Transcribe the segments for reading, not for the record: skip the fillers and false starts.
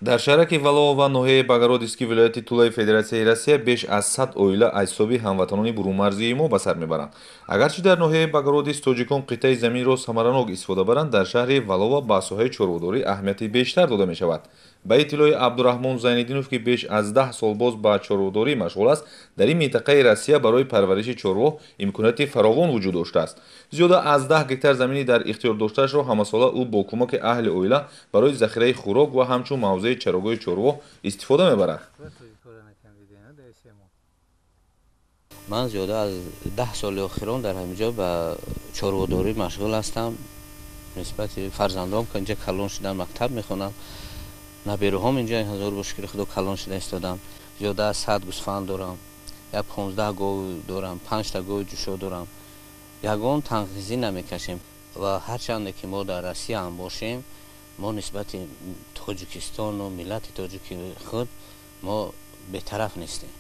Дар шаҳраки Валово ва ноҳияи Богородиски вилояти Тулаи Федератсияи Россия беш аз 100 оила аз ҳисоби ҳамватанони бурунмарзии мо ба сар мебаранд. Агарчи дар ноҳияи Богородис тоҷикон қитъаи заминро самаранок истифода баранд, дар шаҳри Валово ба соҳаи чорводорӣ аҳамияти бештар дода мешавад. Ба иттилои Абдураҳмон Зайниддинов, ки беш аз 10 сол боз ба чорводорӣ машғул аст, дар ин минтақаи Россия барои парвариши чорво имконияти фаровон вуҷуд доштааст. Зиёда аз 10 гектар замини дар ихтиёр доштаашро ҳамасола ӯ бо кӯмаки аҳли оила барои захираи хӯрок ва ҳамчун мавзеи чарогоҳи чорво истифода мебарад. Ман зиёда аз 10 соли охирон дар ҳамин ҷо ба чорводорӣ машғул ҳастам. Нисбати фарзандом, ки инҷа калон шудам, мактаб мехонам, набераҳом инҷа ҳазор бо шукри Худо калон шуда истодам. Зиёда аз 100 гӯсфанд дорам, як 15 гов дорам, 5 та гови ҷӯшо дорам. Ягон танқизӣ намекашем ва ҳарчанде ки мо дар Россия ҳам бошем, мо нисбати Тоҷикистону миллати тоҷики худ мо бетараф нестем.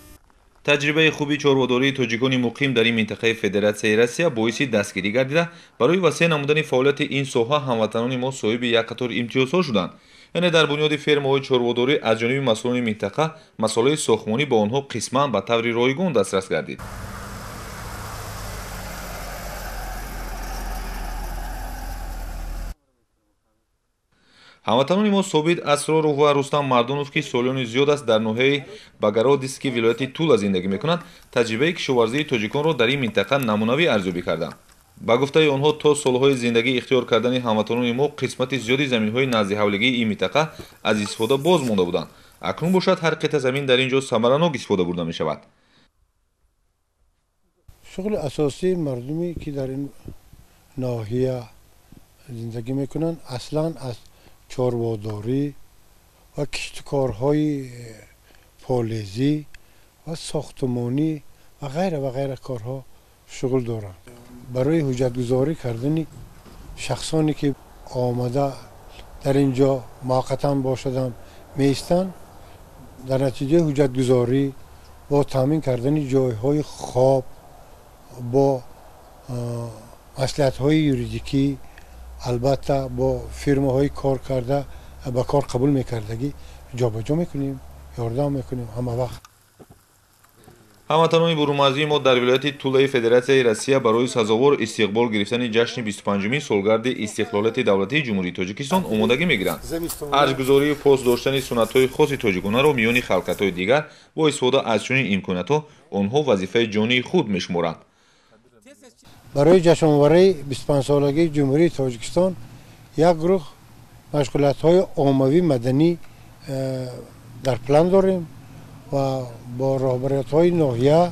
Таҷрибаи хуби чорводории тоҷикони муқим дар ин минтақаи Федератсияи Россия боиси дастгирӣ гардида, барои васеъ намудани фаъолияти ин соҳа ҳамватанони мо соҳиби як қатор имтиёзҳо шуданд. Яъне дар бунёди фермаҳои чорводорӣ аз ҷониби масъулони минтақа масолаи сохтмонӣ ба онҳо қисман ба таври ройгон дастрас гардид. Ҳамватанони мо Собит Асроров ва Рустам Мардонов, ки солиёни зиёд аст дар ноҳияи Богородиски вилояти Тула зиндагӣ мекунанд, таҷрибаи кишоварзии тоҷиконро дар ин минтақа намунавӣ арзёбӣ карданд. Ба гуфтаи онҳо, то солҳои зиндагӣ ихтиёр кардани ҳамватанони мо қисмати зиёди заминҳои наздиҳавлигии ин минтақа аз истифода боз монда буданд. Акнун бошад, ҳар қитъа замин дар ин ҷо самаранок истифода бурда мешавад. Шуғли асосии мардуме, ки дар ин ноҳия зиндагӣ мекунанд, аслан аз чорводорӣ ва киштукорҳои полезӣ ва сохтмонӣ ва ғайра ва ғайра корҳо шуғл доранд. Барои ҳуҷҷатгузорӣ кардани шахсоне, ки омада дар ин ҷо муваққатан бошаданд, меистанд, дар натиҷаи ҳуҷҷатгузорӣ бо таъмин кардани ҷойҳои хоб, бо маслиҳатҳои юридикӣ, албатта бо фирмаҳои кор карда ба кор қабул мекардагӣ ҷобаҷо мекунем, ёрдам мекунем ҳама вақт. Ҳамватанони бурунмарзии мо дар вилояти Тулаи Федератсияи Россия барои сазовор истиқбол гирифтани ҷашни 25-умин солгарди истиқлолияти давлатии Ҷумҳурии Тоҷикистон омодагӣ мегиранд. Арҷгузорию пос доштани суннатҳои хоси тоҷиконаро миёни халқиятҳои дигар бо истифода аз чунин имкониятҳо онҳо вазифаи ҷонии худ мешуморанд. Барои ҷашнвораи 25-солагии Ҷумҳурии Тоҷикистон як гурӯҳ машғулиятҳои оммавӣ маданӣ дар план дорем ва бо роҳбариятҳои ноҳия,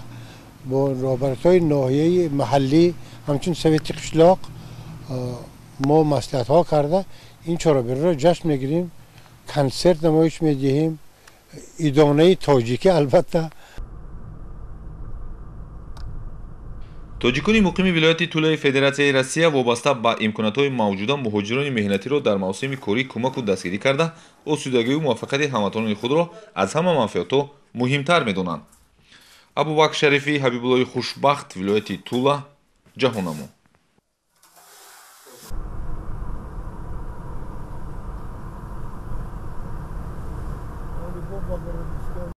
бо роҳбариятҳои ноҳияи маҳаллӣ, ҳамчун совети қишлоқ мо маслиҳатҳо карда ин чорабиниро ҷашн мегирем, консерт намоиш медиҳем, идонаи тоҷикӣ албатта. Тоҷикони муқими вилояти Тулаи Федератсияи Россия вобаста ба имкониятҳои мавҷуда муҳоҷирони меҳнатиро дар мавсими корӣ кӯмаку дастгирӣ карда, осудагию муваффақияти ҳамватанони худро аз ҳама манфиатҳо муҳимтар медонанд. Абубакр Шарифӣ, Ҳабибуллои Хушбахт, вилояти Тула, Ҷаҳоннамо.